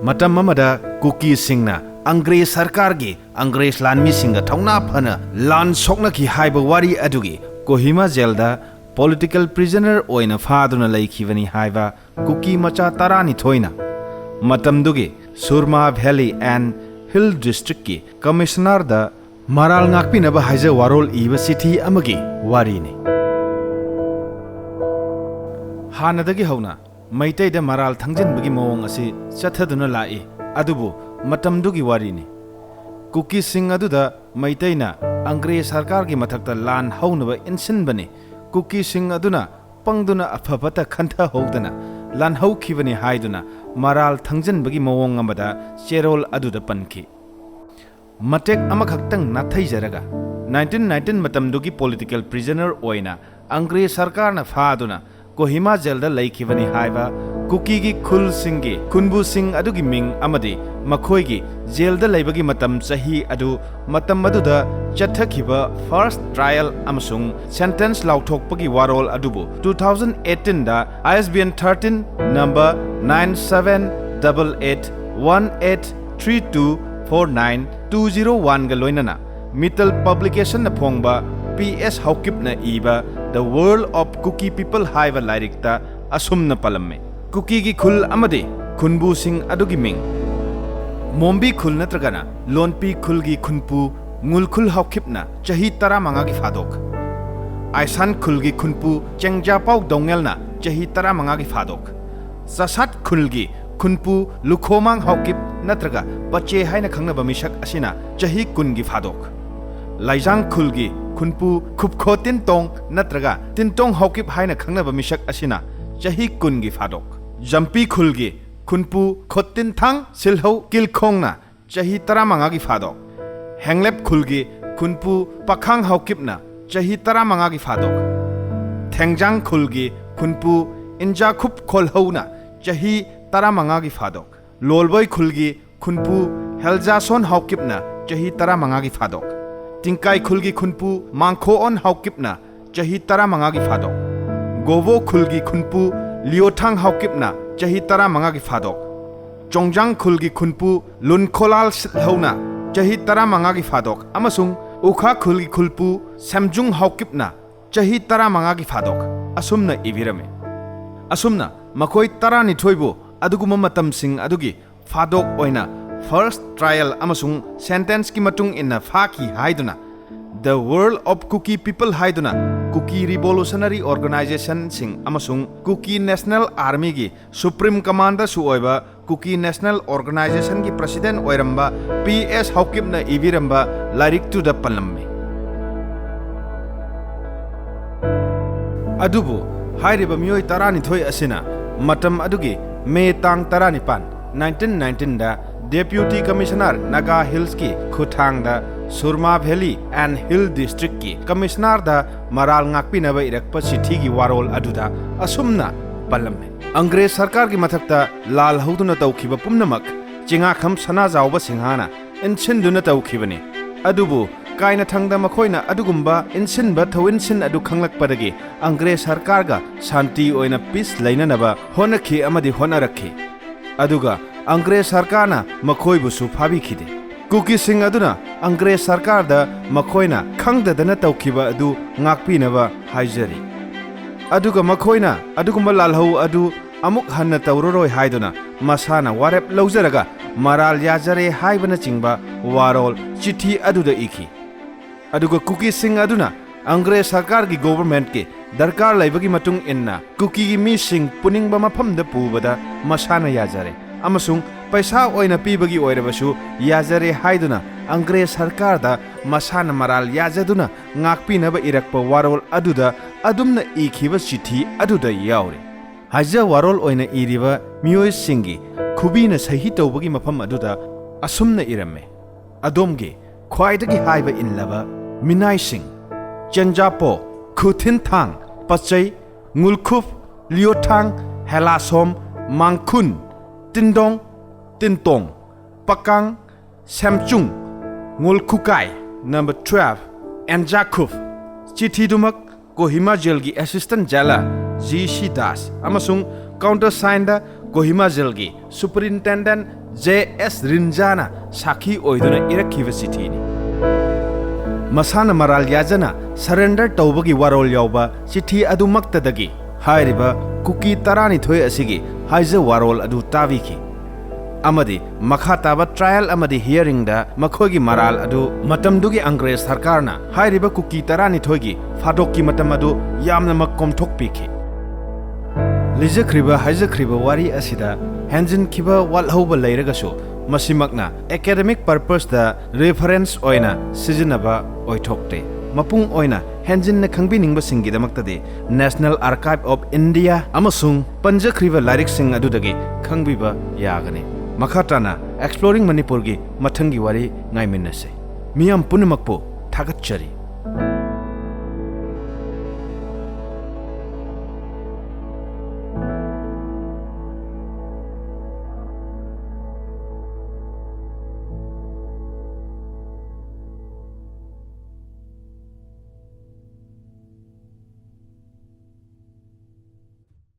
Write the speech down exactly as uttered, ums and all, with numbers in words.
ꯃꯇꯝ ꯑꯃꯗ ꯀꯨꯀꯤꯁꯤꯡꯅ ꯑꯪꯒ꯭ꯔꯦꯖ ꯁꯔꯀꯥꯔꯒꯤ ꯑꯪꯒ꯭ꯔꯦꯖ ꯂꯥꯟꯃꯤꯁꯤꯡꯒ ꯊꯧꯅꯥ ꯐꯅ ꯂꯥꯟ ꯁꯣꯛꯅꯈꯤ ꯍꯥꯏꯕ ꯋꯥꯔꯤ ꯑꯗꯨꯒꯤ ꯀꯣꯍꯤꯃꯥ ꯖꯦꯜꯗ political prisoner ꯑꯣꯏꯅ ꯐꯥꯗꯨꯅ ꯂꯩꯈꯤꯕꯅꯤ ꯍꯥꯏꯕ ꯀꯨꯀꯤ ꯃꯆꯥ ꯇꯔꯥꯅꯤꯊꯣꯏꯅ ꯃꯇꯝꯗꯨꯒꯤ Surma Valley and Hill Districtꯀꯤ commissionerꯗ ꯃꯔꯥꯜ ꯉꯥꯛꯄꯤꯅꯕ ꯍꯥꯏꯖ ꯋꯥꯔꯣꯜ ꯏꯕ ꯆꯤꯊꯤ ꯑꯃꯒꯤ ꯋꯥꯔꯤꯅꯤ꯫ ꯍꯥꯟꯅꯗꯒꯤ ꯍꯧꯅ ꯃꯩꯇꯩꯗ ꯃꯔꯥꯜ ꯊꯪꯖꯤꯟꯕꯒꯤ ꯃꯑꯣꯡ ꯑꯁꯤ ꯆꯠꯊꯗꯨꯅ ꯂꯥꯛꯏ꯫ ꯑꯗꯨꯕꯨ ꯃꯇꯝꯗꯨꯒꯤ ꯋꯥꯔꯤꯅꯤ꯫ ꯀꯨꯀꯤꯁꯤꯡ ꯑꯗꯨꯗ ꯃꯩꯇꯩꯅ ꯑꯪꯒ꯭ꯔꯦꯖ ꯁꯔꯀꯥꯔꯒꯤ ꯃꯊꯛꯇ ꯂꯥꯟ ꯍꯧꯅꯕ ꯏꯟꯁꯤꯟꯕꯅꯤ꯫ ꯀꯨꯀꯤꯁꯤꯡ ꯑꯗꯨꯅ ꯄꯪꯗꯨꯅ ꯑꯐ ꯐꯠꯇ ꯈꯟꯊꯍꯧꯗꯅ ꯂꯥꯟꯍꯧꯈꯤꯕꯅꯤ ꯍꯥꯏꯗꯨꯅ ꯃꯔꯥꯜ ꯊꯪꯖꯤꯟꯕꯒꯤ ꯃꯑꯣꯡ ꯑꯃꯗ ꯆꯦꯔꯣꯜ ꯑꯗꯨꯗ ꯄꯟꯈꯤ꯫ ꯃꯇꯦꯛ ꯑꯃꯈꯛꯇꯪ ꯅꯥꯊꯩꯖꯔꯒ, nineteen nineteen ꯃꯇꯝꯗꯨꯒꯤ political prisoner ꯑꯣꯏꯅ ꯑꯪꯒ꯭ꯔꯦꯖ ꯁꯔꯀꯥꯔꯅ ꯐꯥꯗꯨꯅ ꯀꯣꯍꯤꯃꯥ ꯖꯦꯜꯗ ꯂꯩꯈꯤꯕꯅꯤ ꯍꯥꯏꯕ ꯀꯨꯀꯤꯒꯤ ꯈꯨꯜꯁꯤꯡꯒꯤ ꯈꯨꯟꯕꯨꯁꯤꯡ ꯑꯗꯨꯒꯤ ꯃꯤꯡ ꯑꯃꯗꯤ ꯃꯈꯣꯏꯒꯤ ꯖꯦꯜꯗ ꯂꯩꯕꯒꯤ ꯃꯇꯝ, ꯆꯍꯤ ꯑꯗꯨ, ꯃꯇꯝ ꯑꯗꯨꯗ ꯆꯠꯊꯈꯤꯕ first trial ꯑꯃꯁꯨꯡ sentence ꯂꯥꯎꯊꯣꯛꯄꯒꯤ ꯋꯥꯔꯣꯜ ꯑꯗꯨꯕꯨ two thousand eighteenꯗ ISBN thirteen number nine seven double eight one eight three two four nine two zero oneꯒ ꯂꯣꯏꯅꯅ ꯃꯤꯇꯜ ꯄꯕ꯭ꯂꯤꯀꯦꯁꯟꯅ ꯐꯣꯡꯕ ꯄꯤ ꯑꯦꯁ ꯍꯥꯎꯀꯤꯞꯅ ꯏꯕ The World of Kuki People ꯍꯥꯏꯕ ꯂꯥꯏꯔꯤꯛꯇ ꯑꯁꯨꯝꯅ ꯄꯜꯂꯝꯃꯤ: ꯀꯨꯀꯤꯒꯤ ꯈꯨꯜ ꯑꯃꯗꯤ ꯈꯨꯟꯕꯨꯁꯤꯡ ꯑꯗꯨꯒꯤ ꯃꯤꯡ: ꯃꯣꯝꯕꯤ ꯈꯨꯜ ꯅꯠꯇ꯭ꯔꯒꯅ ꯂꯣꯟꯄꯤ ꯈꯨꯜꯒꯤ ꯈꯨꯟꯄꯨ ꯉꯨꯜꯈꯨꯜ ꯍꯥꯎꯀꯤꯞꯅ ꯆꯍꯤ ꯇꯔꯥꯃꯉꯥꯒꯤ ꯐꯥꯗꯣꯛ, ꯑꯥꯏꯁꯥꯟ ꯈꯨꯜꯒꯤ ꯈꯨꯟꯄꯨ ꯆꯦꯡꯖꯥꯄꯥꯎ ꯗꯧꯉꯦꯜꯅ ꯆꯍꯤ ꯇꯔꯥꯃꯉꯥꯒꯤ ꯐꯥꯗꯣꯛ, ꯆꯥꯁꯥꯠ ꯈꯨꯜꯒꯤ ꯈꯨꯟꯄꯨ ꯂꯨꯈꯣꯃꯥꯡ ꯍꯥꯎꯀꯤꯞ ꯅꯠꯇ꯭ꯔꯒ ꯄꯆꯦ ꯍꯥꯏꯅ ꯈꯪꯅꯕ ꯃꯤꯁꯛ ꯑꯁꯤꯅ ꯆꯍꯤ ꯀꯨꯟꯒꯤ ꯐꯥꯗꯣꯛ, ꯂꯥꯏꯖꯥꯡ ꯈꯨꯜꯒꯤ ꯈꯨꯟꯄꯨ ꯈꯨꯞꯈꯣ ꯇꯤꯟꯇꯣꯡ ꯅꯠꯇ꯭ꯔꯒ ꯇꯤꯟꯇꯣꯡ ꯍꯥꯎꯀꯤꯞ ꯍꯥꯏꯅ ꯈꯪꯅꯕ ꯃꯤꯁꯛ ꯑꯁꯤꯅ ꯆꯍꯤ ꯀꯨꯟꯒꯤ ꯐꯥꯗꯣꯛ, ꯖꯝꯄꯤ ꯈꯨꯜꯒꯤ ꯈꯨꯟꯄꯨ ꯈꯣꯠꯇꯤꯟꯊꯥꯡ ꯁꯤꯜꯍꯧ ꯀꯤꯜꯈꯣꯡꯅ ꯆꯍꯤ ꯇꯔꯥꯃꯉꯥꯒꯤ ꯐꯥꯗꯣꯛ, ꯍꯦꯡꯂꯦꯞ ꯈꯨꯜꯒꯤ ꯈꯨꯟꯄꯨ ꯄꯥꯈꯥꯡ ꯍꯥꯎꯀꯤꯞꯅ ꯆꯍꯤ ꯇꯔꯥꯃꯉꯥꯒꯤ ꯐꯥꯗꯣꯛ, ꯊꯦꯡꯖꯥꯡ ꯈꯨꯜꯒꯤ ꯈꯨꯟꯄꯨ ꯏꯟꯖꯥꯈꯨꯞ ꯈꯣꯜꯍꯧꯅ ꯆꯍꯤ ꯇꯔꯥꯃꯉꯥꯒꯤ ꯐꯥꯗꯣꯛ, ꯂꯣꯜꯕꯣꯏ ꯈꯨꯜꯒꯤ ꯈꯨꯟꯄꯨ ꯍꯦꯜꯖꯥꯁꯣꯟ ꯍꯥꯎꯀꯤꯞꯅ ꯆꯍꯤ ꯇꯔꯥꯃꯉꯥꯒꯤ ꯐꯥꯗꯣꯛ, ꯇꯤꯡꯀꯥꯏ ꯈꯨꯜꯒꯤ ꯈꯨꯟꯄꯨ ꯃꯥꯡꯈꯣꯑꯣꯟ ꯍꯥꯎꯀꯤꯞꯅ ꯆꯍꯤ ꯇꯔꯥꯃꯉꯥꯒꯤ ꯐꯥꯗꯣꯛ, ꯒꯣꯕꯣ ꯈꯨꯜꯒꯤ ꯈꯨꯟꯄꯨ ꯂꯤꯑꯣꯊꯥꯡ ꯍꯥꯎꯀꯤꯞꯅ ꯆꯍꯤ ꯇꯔꯥꯃꯉꯥꯒꯤ ꯐꯥꯗꯣꯛ, ꯆꯣꯡꯖꯥꯡ ꯈꯨꯜꯒꯤ ꯈꯨꯟꯄꯨ ꯂꯨꯟꯈꯣꯂꯥꯜ ꯁꯤꯠꯍꯧꯅ ꯆꯍꯤ ꯇꯔꯥꯃꯉꯥꯒꯤ ꯐꯥꯗꯣꯛ ꯑꯃꯁꯨꯡ ꯎꯈꯥ ꯈꯨꯜꯒꯤ ꯈꯨꯜꯄꯨ ꯁꯦꯝꯖꯨꯡ ꯍꯥꯎꯀꯤꯞꯅ ꯆꯍꯤ ꯇꯔꯥꯃꯉꯥꯒꯤ ꯐꯥꯗꯣꯛ ꯑꯁꯨꯝꯅ ꯏꯕꯤꯔꯝꯃꯤ꯫ ꯑꯁꯨꯝꯅ ꯃꯈꯣꯏ ꯇꯔꯥꯅꯤꯊꯣꯏꯕꯨ ꯑꯗꯨꯒꯨꯝꯕ ꯃꯇꯝꯁꯤꯡ ꯑꯗꯨꯒꯤ ꯐꯥꯗꯣꯛ ꯑꯣꯏꯅ first trial ꯑꯃꯁꯨꯡ sentenceꯀꯤ ꯃꯇꯨꯡ ꯏꯟꯅ ꯐꯥꯈꯤ ꯍꯥꯏꯗꯨꯅ The World of Kuki People ꯍꯥꯏꯗꯨꯅ ꯀꯨꯀꯤ revolutionary organizationꯁꯤꯡ ꯑꯃꯁꯨꯡ ꯀꯨꯀꯤ National Armyꯒꯤ Supreme Commanderꯁꯨ ꯑꯣꯏꯕ ꯀꯨꯀꯤ National Organizationꯒꯤ president ꯑꯣꯏꯔꯝꯕ ꯄꯤ ꯑꯦꯁ ꯍꯥꯎꯀꯤꯞꯅ ꯏꯕꯤꯔꯝꯕ ꯂꯥꯏꯔꯤꯛꯇꯨꯗ ꯄꯜꯂꯝꯃꯤ꯫ ꯑꯗꯨꯕꯨ ꯍꯥꯏꯔꯤꯕ ꯃꯤꯑꯣꯏ ꯇꯔꯥꯅꯤꯊꯣꯏ ꯑꯁꯤꯅ ꯃꯇꯝ ꯑꯗꯨꯒꯤ ꯃꯦ ꯇꯥꯡ ꯇꯔꯥꯅꯤꯄꯥꯟ, nineteen nineteenꯗ Deputy Commissioner Naga Hillsꯀꯤ ꯈꯨꯠꯊꯥꯡꯗ Surma Valley and Hill Districtꯀꯤ Commissionerꯗ ꯃꯔꯥꯜ ꯉꯥꯛꯄꯤꯅꯕ ꯏꯔꯛꯄ ꯆꯤꯊꯤꯒꯤ ꯋꯥꯔꯣꯜ ꯑꯗꯨꯗ ꯑꯁꯨꯝꯅ ꯄꯜꯂꯝꯃꯤ꯫ "ꯑꯪꯒ꯭ꯔꯦꯖ ꯁꯔꯀꯥꯔꯒꯤ ꯃꯊꯛꯇ ꯂꯥꯜ ꯍꯧꯗꯨꯅ ꯇꯧꯈꯤꯕ ꯄꯨꯝꯅꯃꯛ ꯆꯤꯉꯥꯈꯝ ꯁꯅꯥꯖꯥꯎꯕ ꯁꯤꯡꯍꯅ ꯏꯟꯁꯤꯟꯗꯨꯅ ꯇꯧꯈꯤꯕꯅꯤ꯫ ꯑꯗꯨꯕꯨ ꯀꯥꯏꯅꯊꯪꯗ ꯃꯈꯣꯏꯅ ꯑꯗꯨꯒꯨꯝꯕ ꯏꯟꯁꯤꯟꯕ ꯊꯧꯏꯟꯁꯤꯟ ꯑꯗꯨ ꯈꯪꯂꯛꯄꯗꯒꯤ ꯑꯪꯒ꯭ꯔꯦꯖ ꯁꯔꯀꯥꯔꯒ ꯁꯥꯟꯇꯤ ꯑꯣꯏꯅ peace ꯂꯩꯅꯅꯕ ꯍꯣꯠꯅꯈꯤ ꯑꯃꯗꯤ ꯍꯣꯠꯅꯔꯛꯈꯤ꯫ ꯑꯗꯨꯒ ꯑꯪꯒ꯭ꯔꯦꯖ ꯁꯔꯀꯥꯔꯅ ꯃꯈꯣꯏꯕꯨꯁꯨ ꯐꯥꯕꯤꯈꯤꯗꯦ꯫ ꯀꯨꯀꯤꯁꯤꯡ ꯑꯗꯨꯅ ꯑꯪꯒ꯭ꯔꯦꯖ ꯁꯔꯀꯥꯔꯗ ꯃꯈꯣꯏꯅ ꯈꯪꯗꯗꯅ ꯇꯧꯈꯤꯕ ꯑꯗꯨ ꯉꯥꯛꯄꯤꯅꯕ ꯍꯥꯏꯖꯔꯤ꯫ ꯑꯗꯨꯒ ꯃꯈꯣꯏꯅ ꯑꯗꯨꯒꯨꯝꯕ ꯂꯥꯜꯍꯧ ꯑꯗꯨ ꯑꯃꯨꯛ ꯍꯟꯅ ꯇꯧꯔꯔꯣꯏ ꯍꯥꯏꯗꯨꯅ ꯃꯁꯥꯅ ꯋꯥꯔꯦꯞ ꯂꯧꯖꯔꯒ ꯃꯔꯥꯜ ꯌꯥꯖꯔꯦ" ꯍꯥꯏꯕꯅꯆꯤꯡꯕ ꯋꯥꯔꯣꯜ ꯆꯤꯊꯤ ꯑꯗꯨꯗ ꯏꯈꯤ꯫ ꯑꯗꯨꯒ ꯀꯨꯀꯤꯁꯤꯡ ꯑꯗꯨꯅ ꯑꯪꯒ꯭ꯔꯦꯖ ꯁꯔꯀꯥꯔꯒꯤ governmentꯀꯤ ꯗꯔꯀꯥꯔ ꯂꯩꯕꯒꯤ ꯃꯇꯨꯡ ꯏꯟꯅ ꯀꯨꯀꯤꯒꯤ ꯃꯤꯁꯤꯡ ꯄꯨꯅꯤꯡꯕ ꯃꯐꯝꯗ ꯄꯨꯕꯗ ꯃꯁꯥꯅ ꯌꯥꯖꯔꯦ ꯑꯃꯁꯨꯡ ꯄꯩꯁꯥ ꯑꯣꯏꯅ ꯄꯤꯕꯒꯤ ꯑꯣꯏꯔꯕꯁꯨ ꯌꯥꯖꯔꯦ ꯍꯥꯏꯗꯨꯅ ꯑꯪꯒ꯭ꯔꯦꯖ ꯁꯔꯀꯥꯔꯗ ꯃꯁꯥꯅ ꯃꯔꯥꯜ ꯌꯥꯖꯗꯨꯅ ꯉꯥꯛꯄꯤꯅꯕ ꯏꯔꯛꯄ ꯋꯥꯔꯣꯜ ꯑꯗꯨꯗ ꯑꯗꯨꯝꯅ ꯏꯈꯤꯕ ꯆꯤꯊꯤ ꯑꯗꯨꯗ ꯌꯥꯎꯔꯤ꯫ ꯍꯥꯏꯖ ꯋꯥꯔꯣꯜ ꯑꯣꯏꯅ ꯏꯔꯤꯕ ꯃꯤꯑꯣꯏꯁꯤꯡꯒꯤ ꯈꯨꯕꯤꯅ ꯁꯍꯤ ꯇꯧꯕꯒꯤ ꯃꯐꯝ ꯑꯗꯨꯗ ꯑꯁꯨꯝꯅ ꯏꯔꯝꯃꯤ: "ꯑꯗꯣꯝꯒꯤ ꯈ꯭ꯋꯥꯏꯗꯒꯤ ꯍꯥꯏꯕ ꯏꯜꯂꯕ ꯃꯤꯅꯥꯏꯁꯤꯡ: ꯆꯦꯟꯖꯥꯄꯣ, ꯈꯨꯊꯤꯟꯊꯥꯡ, ꯄꯆꯩ, ꯉꯨꯜꯈꯨꯞ, ꯂꯤꯌꯣꯊꯥꯡ, ꯍꯦꯂꯥꯁꯣꯝ, ꯃꯥꯡꯈꯨꯟ, ꯇꯤꯟꯗꯣꯡ, ꯇꯤꯟꯇꯣꯡ, ꯄꯀꯥꯡ, ꯁꯦꯝꯆꯨꯡ, ꯉꯨꯜꯈꯨꯀꯥꯏ, number twelve, ꯑꯦꯟꯖꯥꯈꯨꯞ꯫" ꯆꯤꯊꯤꯗꯨꯃꯛ ꯀꯣꯍꯤꯃꯥ ꯖꯦꯜꯒꯤ assistant jailer G C Das ꯑꯃꯁꯨꯡ countersignꯗ ꯀꯣꯍꯤꯃꯥ ꯖꯦꯜꯒꯤ ꯁꯨꯄꯔꯤꯟꯇꯦꯟꯗꯦꯟꯠ ꯖꯦ ꯑꯦꯁ ꯔꯤꯟꯖꯥꯅ ꯁꯥꯈꯤ ꯑꯣꯏꯗꯨꯅ ꯏꯔꯛꯈꯤꯕ ꯆꯤꯊꯤꯅꯤ꯫ ꯃꯁꯥꯅ ꯃꯔꯥꯜ ꯌꯥꯖꯅ ꯁꯔꯦꯟꯗꯔ ꯇꯧꯕꯒꯤ ꯋꯥꯔꯣꯜ ꯌꯥꯎꯕ ꯆꯤꯊꯤ ꯑꯗꯨꯃꯛꯇꯗꯒꯤ ꯍꯥꯏꯔꯤꯕ ꯀꯨꯀꯤ ꯇꯔꯥꯅꯤꯊꯣꯏ ꯑꯁꯤꯒꯤ ꯍꯥꯏꯖ ꯋꯥꯔꯣꯜ ꯑꯗꯨ ꯇꯥꯕꯤꯈꯤ ꯑꯃꯗꯤ ꯃꯈꯥ ꯇꯥꯕ ꯇ꯭ꯔꯥꯌꯦꯜ ꯑꯃꯗꯤ ꯍꯤꯌꯔꯤꯡꯗ ꯃꯈꯣꯏꯒꯤ ꯃꯔꯥꯜ ꯑꯗꯨ ꯃꯇꯝꯗꯨꯒꯤ ꯑꯪꯒ꯭ꯔꯦꯖ ꯁꯔꯀꯥꯔꯅ ꯍꯥꯏꯔꯤꯕ ꯀꯨꯀꯤ ꯇꯔꯥꯅꯤꯊꯣꯏꯒꯤ ꯐꯥꯗꯣꯛꯀꯤ ꯃꯇꯝ ꯑꯗꯨ ꯌꯥꯝꯅꯃꯛ ꯀꯣꯝꯊꯣꯛꯄꯤꯈꯤ꯫ ꯂꯤꯖꯈ꯭ꯔꯤꯕ ꯍꯥꯏꯖꯈ꯭ꯔꯤꯕ ꯋꯥꯔꯤ ꯑꯁꯤꯗ ꯍꯦꯟꯖꯤꯟꯈꯤꯕ ꯋꯥꯠꯍꯧꯕ ꯂꯩꯔꯒꯁꯨ ꯃꯁꯤꯃꯛꯅ ꯑꯦꯀꯥꯗꯦꯃꯤꯛ ꯄꯔꯄꯁꯇ ꯔꯤꯐꯔꯦꯟꯁ ꯑꯣꯏꯅ ꯁꯤꯖꯤꯟꯅꯕ ꯑꯣꯏꯊꯣꯛꯇꯦ꯫ ꯃꯄꯨꯡ ꯑꯣꯏꯅ ꯍꯦꯟꯖꯤꯟꯅ ꯈꯪꯕꯤꯅꯤꯡꯕꯁꯤꯡꯒꯤꯗꯃꯛꯇꯗꯤ National Archive of India ꯑꯃꯁꯨꯡ ꯄꯟꯖꯈ꯭ꯔꯤꯕ ꯂꯥꯏꯔꯤꯛꯁꯤꯡ ꯑꯗꯨꯗꯒꯤ ꯈꯪꯕꯤꯕ ꯌꯥꯒꯅꯤ꯫ ꯃꯈꯥ ꯇꯥꯅ Exploring Manipurꯒꯤ ꯃꯊꯪꯒꯤ ꯋꯥꯔꯤ ꯉꯥꯏꯃꯤꯟꯅꯁꯤ꯫ ꯃꯤꯌꯥꯝ ꯄꯨꯝꯅꯃꯛꯄꯨ ꯊꯥꯒꯠꯆꯔꯤ꯫